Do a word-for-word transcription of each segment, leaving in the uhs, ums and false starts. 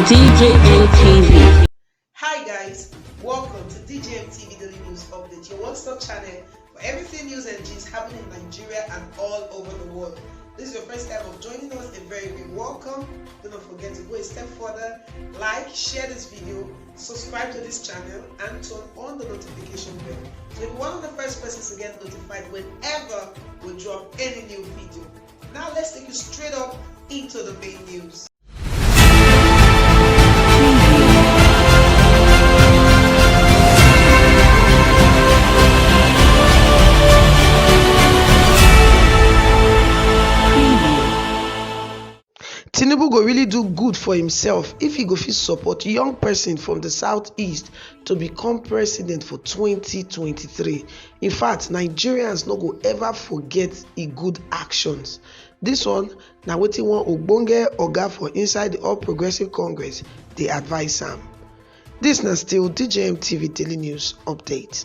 D J M T V. Hi guys, welcome to D J M T V Daily News Update, your one-stop channel for everything news and gist happening in Nigeria and all over the world. This is your first time of joining us, a very big welcome. Do not forget to go a step further, like, share this video, subscribe to this channel, and turn on the notification bell to be one of the first persons to get notified whenever we drop any new video. Now let's take you straight up into the main news. Tinubu go really do good for himself if he go fit support young person from the southeast to become president for twenty twenty-three. In fact, Nigerians no go ever forget e good actions. This one na wetin one ogbonge oga for inside the All Progressive Congress dey advise am. This na still D J M T V Daily News Update.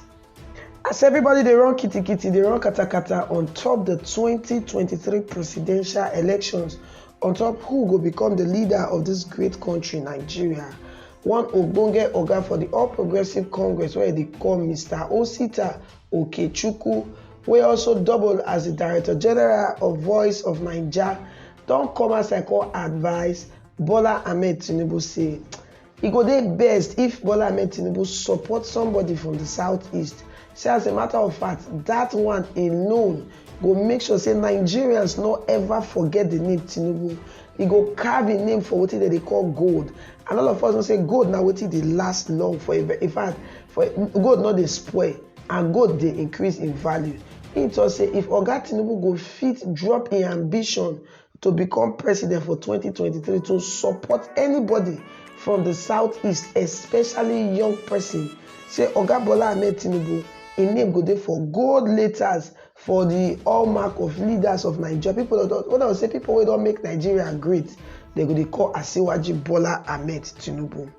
As everybody dey run kitikiti, dey run katakata on top the twenty twenty-three presidential elections, on top who go become the leader of this great country, Nigeria, one ogbonge oga for the All Progressive Congress wey dey call Mister Osita Okechukwu, wey also double as the Director General of Voice of Naija, don come outside come advise Bola Ahmed Tinubu say e go dey best if Bola Ahmed Tinubu support somebody from the southeast. Say as a matter of fact, that one alone go make sure say Nigerians no ever forget the name Tinubu. E go carve im name for wetin dem dey call gold. And all of us know say gold na wetin dey last long for a ve-, in fact, for gold no dey spoil and gold dey increase in value. Im talk say if Oga Tinubu go fit drop im ambition to become president for twenty twenty-three to support anybody from the southeast, especially young person, say Oga Bola Ahmed Tinubu, im name go dey for gold letters for the hallmark of leaders of Nigeria. People wey don, when I say people wey don make Nigeria great, dem go dey call Asiwaju Bola Ahmed Tinubu.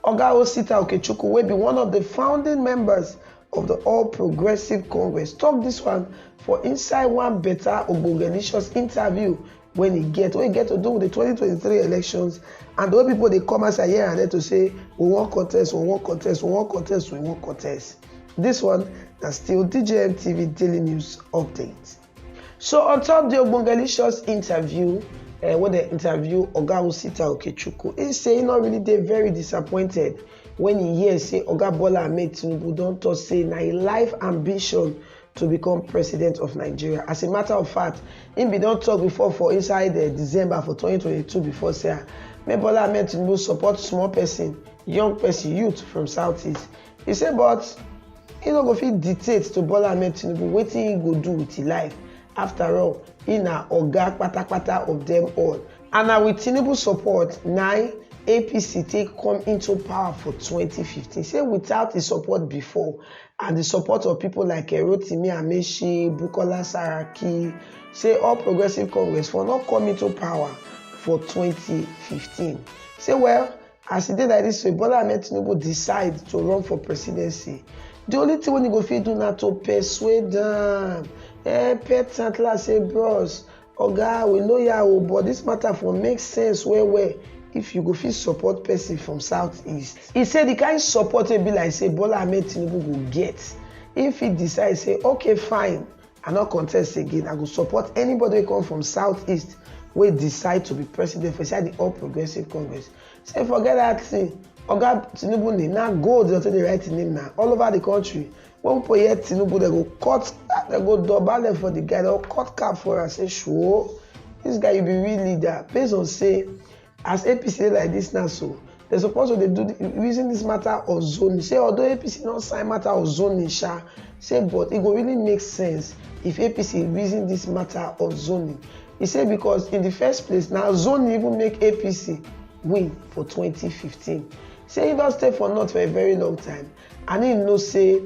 Oga Osita Okechukwu, wey be one of the founding members of the All Progressive Congress, talk this one for inside one better ogbogelicious interview when e get, wey get to do with the twenty twenty-three elections and the way people dey come outside here and there to say, "We wan contest, we wan contest, we wan contest, we wan contest." This one na still D J M T V Daily News Update. So on top the ogbogelicious interview, uh, wey dem interview Oga Osita Okechukwu, he say he no really dey very disappointed when he hear say Oga Bola Ahmed Tinubu don talk say na im life ambition to become president of Nigeria. As a matter of fact, he bin don talk before for inside, uh, December for twenty twenty-two before say, ah, make Bola Ahmed Tinubu support small person, young person, youth from southeast. He say, but he no go fit dictate to Bola Ahmed Tinubu wetin he go do with his life. After all, he na oga patapata of them all. And na with Tinubu support na A P C take come into power for twenty fifteen. Say without his support before and the support of people like, eh, Rotimi Amechi, Bukola Saraki, say All Progressive Congress for not come into power for twenty fifteen. Say, well, as e dey like this, so Bola Ahmed Tinubu decide to run for presidency. The only thing wey he go fit do na to persuade am. Eh, pet and class say, bros, oga, we know ya o, but this matter for make sense well well if you go fit support person from southeast. He say the kind support wey be like say Bola Ahmed Tinubu go get if he decide say, okay, fine, I no contest again, I go support anybody wey come from southeast wey decide to be president for inside the All Progressive Congress. Say forget that thing. Oga Tinubu name na gold, dem take dey write him name na all over the country. When people hear Tinubu, dem go cut, dem go dobale for the guy, dem go cut cap for am, say, sure, this guy, you be real leader. Based on say, as A P C dey like this now, so dem suppose to dey do the, reason this matter of zoning. Say although A P C no sign matter of zoning, sha, say but e go really make sense if A P C reason this matter of zoning. He say because in the first place, na zoning even make A P C win for twenty fifteen. Say he don stay for north for a very long time, and he know say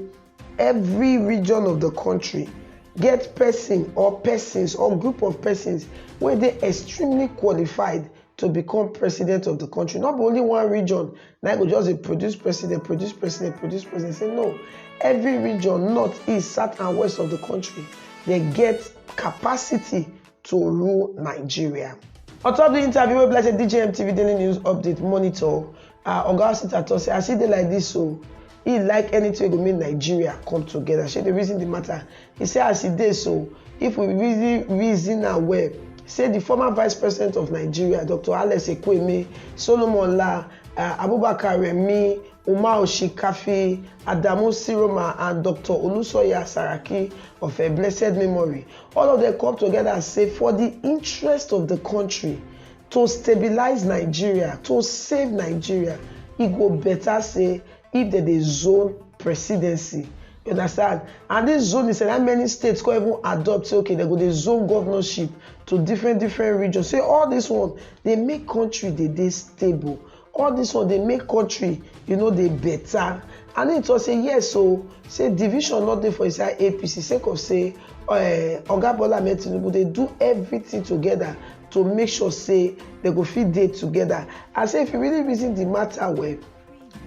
every region of the country get person or persons or group of persons wey dey extremely qualified to become president of the country. Not be only one region na go just dey produce president, produce president, produce president. Say no, every region, north, east, south and west of the country, dem get capacity to rule Nigeria. On top the interview wey be like say D J M T V Daily News Update monitor, uh, Oga Osita talk say as e dey like this, so he like anything wey go make Nigeria come together. Shey the reason the matter? He say as e dey so, if we reason reason am well, say the former vice president of Nigeria, Doctor Alex Ekwueme, Solomon La, uh, Abubakar Remi, Umar Oshikafi, Adamu Siroma, and Doctor Olusoya Saraki of a blessed memory, all of them come together and say for the interest of the country, to stabilize Nigeria, to save Nigeria, e go better say if dem dey zone presidency. You understand? And this zone is that many states come even adopt say okay, dem go dey zone governorship to different different regions. Say all this one dey make country dey dey stable. All this one dey make country, you know, dey better. And he talk say yes, so say division no dey for inside A P C sake of say uh, Oga Bola Ahmed Tinubu dey do everything together to make sure say they go fit dey together. I say if you really reason the matter well,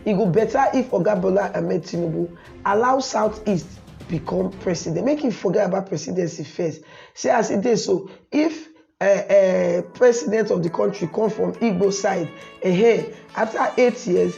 e go better if Oga Bola Ahmed Tinubu allow Southeast become president, make him forget about presidency first. Say as e dey so, if uh, uh, president of the country come from Igbo side, uh, after eight years,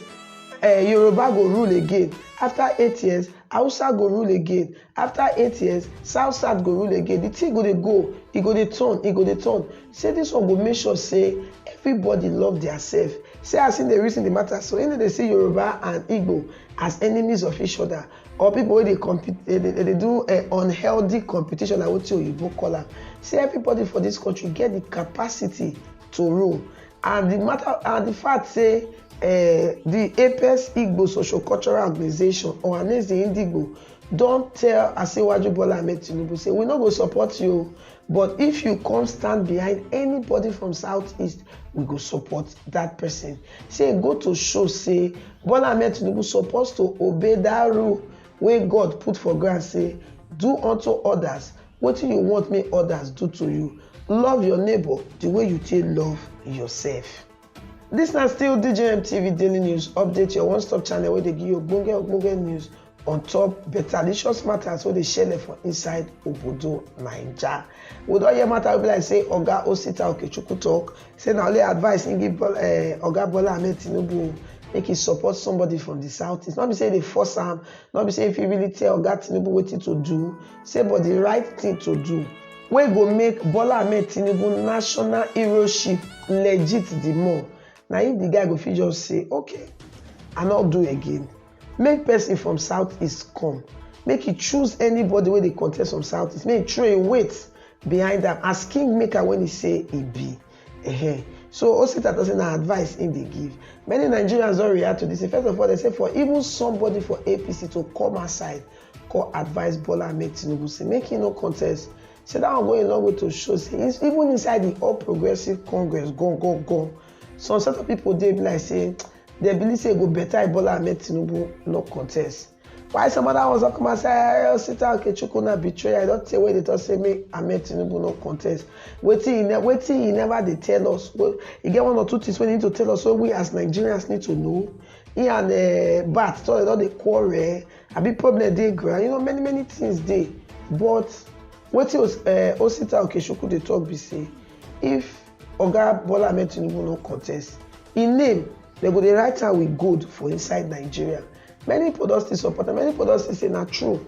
uh, Yoruba go rule again. After eight years, Hausa go rule again. After eight years, South South go rule again. The thing go dey go, e go dey turn, e go dey turn. Say this one go make sure say everybody love their self. Say as in the reason the matter, so in dey see Yoruba and Igbo as enemies of each other, or people wey dey compete, dey dey dey do uh, unhealthy competition, like wetin oyibo call am. Say everybody for this country get the capacity to rule, and the matter and the fact say uh, the Apex Igbo Socio-Cultural Organization, Ohaneze Ndigbo, don tell Asiwaju Bola Ahmed Tinubu say we no go support you, but if you come stand behind anybody from Southeast, we go support that person. Say e go to show say Bola Ahmed Tinubu suppose to obey that rule wey God put for ground say do unto others wetin you want make others do to you. Love your neighbor the way you take love yourself. This na still D J M T V Daily News Update, your one-stop channel wey dey give you ogbonge ogbonge news on top betterlicious matters wey dey shele for inside obodo Naija. We don hear matter wey be like say Oga Osita Okechukwu talk say na only advice he give Bol- eh, Oga Bola Ahmed Tinubu, make he support somebody from the southeast. No be say he dey force am, no be say if he really tell Oga Tinubu wetin to do, say but the right thing to do wey go make Bola Ahmed Tinubu national heroship legit the more. Na if the guy go fit just say okay, I no do again. Make person from southeast come, make he choose anybody wey dey contest from southeast, make he throw him weight behind am as kingmaker wey he say he be. Ehen. So Osita talk say na advice he dey give. Many Nigerians don react to this. First of all, they say for even somebody for A P C to come outside come advise Bola Ahmed Tinubu say make he no contest. Say that one go a long way to show say even inside the All Progressive Congress, go go go, some set of people dey be like say they believe say e go better if Bola Ahmed Tinubu no contest. Why some other ones don come and say, "Hey, Osita Okechukwu na betrayer." I don tell wey they talk say make Ahmed Tinubu no contest. Wetin he ne- wetin he never dey tell us. Well, he get one or two things wey he need to tell us wey we as Nigerians need to know. He and uh, Bat talk they don dey quarrel. Abi problem dey ground. You know many many things dey. But wetin Os- uh, Osita Okechukwu dey talk be say if Oga Bola Ahmed Tinubu no contest, him name they go dey write am with gold for inside Nigeria. Many people don still support am. Many people don still say na true.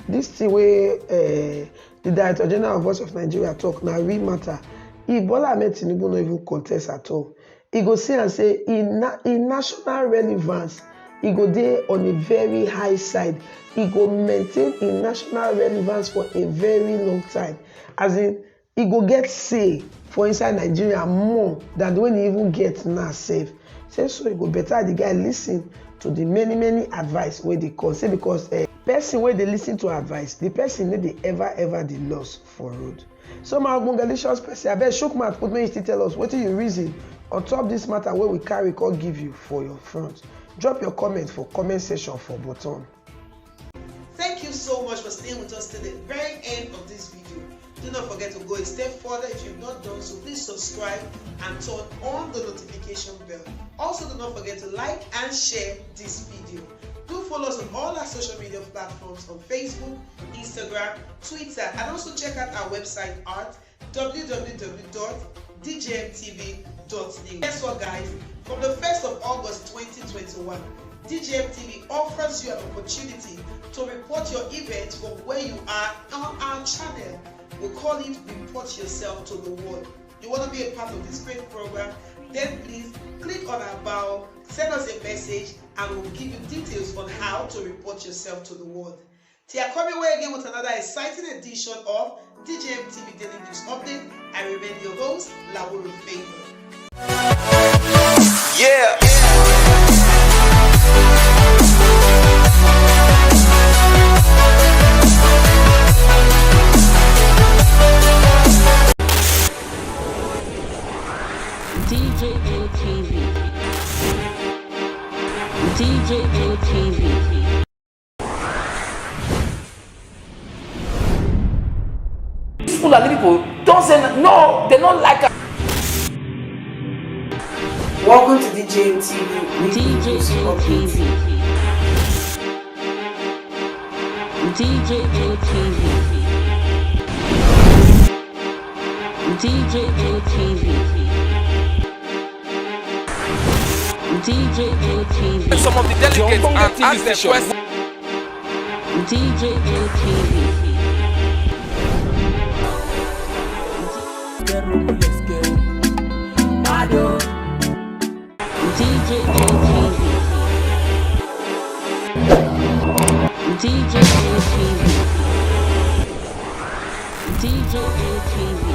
This thing wey uh, the Director General of Voice of Nigeria talk na real matter. If Bola Ahmed Tinubu no even contest at all, e go see am say e na e national relevance e go dey on a very high side. E go maintain e national relevance for a very long time, as in e go get say for inside Nigeria more than the one e even get now sef. Say so e go better the guy listen to the many many advice wey dey come say because eh, person wey dey listen to advice, the person no dey ever ever dey lost for road. So my ogbongelicious person, abeg shook mouth put make you still tell us wetin you reason on top this matter wey we carry come give you for your front. Drop your comment for comment section for bottom. Thank you so much for staying with us till the very end of this video. Do not forget to go a step further if you've not done so. Please subscribe and turn on the notification bell. Also, do not forget to like and share this video. Do follow us on all our social media platforms on Facebook, Instagram, Twitter, and also check out our website at w w w dot D J M T V dot news. Guess what, guys? From the first of August twenty twenty-one, D J M T V offers you an opportunity to report your event from where you are on our channel. We call it Report Yourself to the World. You want to be a part of this great program? Then please click on our bio, send us a message, and we'll give you details on how to report yourself to the world. Till I come your way again with another exciting edition of D J M T V Daily News Update, I remain your host, Lawuru Favor. Yeah. D J M T V. D J M T V. These Fulani people don't say n- no, they don't like us. Welcome to D J M T V. D J M T V. D J M T V. D J M T V. D J M T V. Some of the delegates and ask them questions. D J M T V. D J M T V. D J M T V. D J M T V.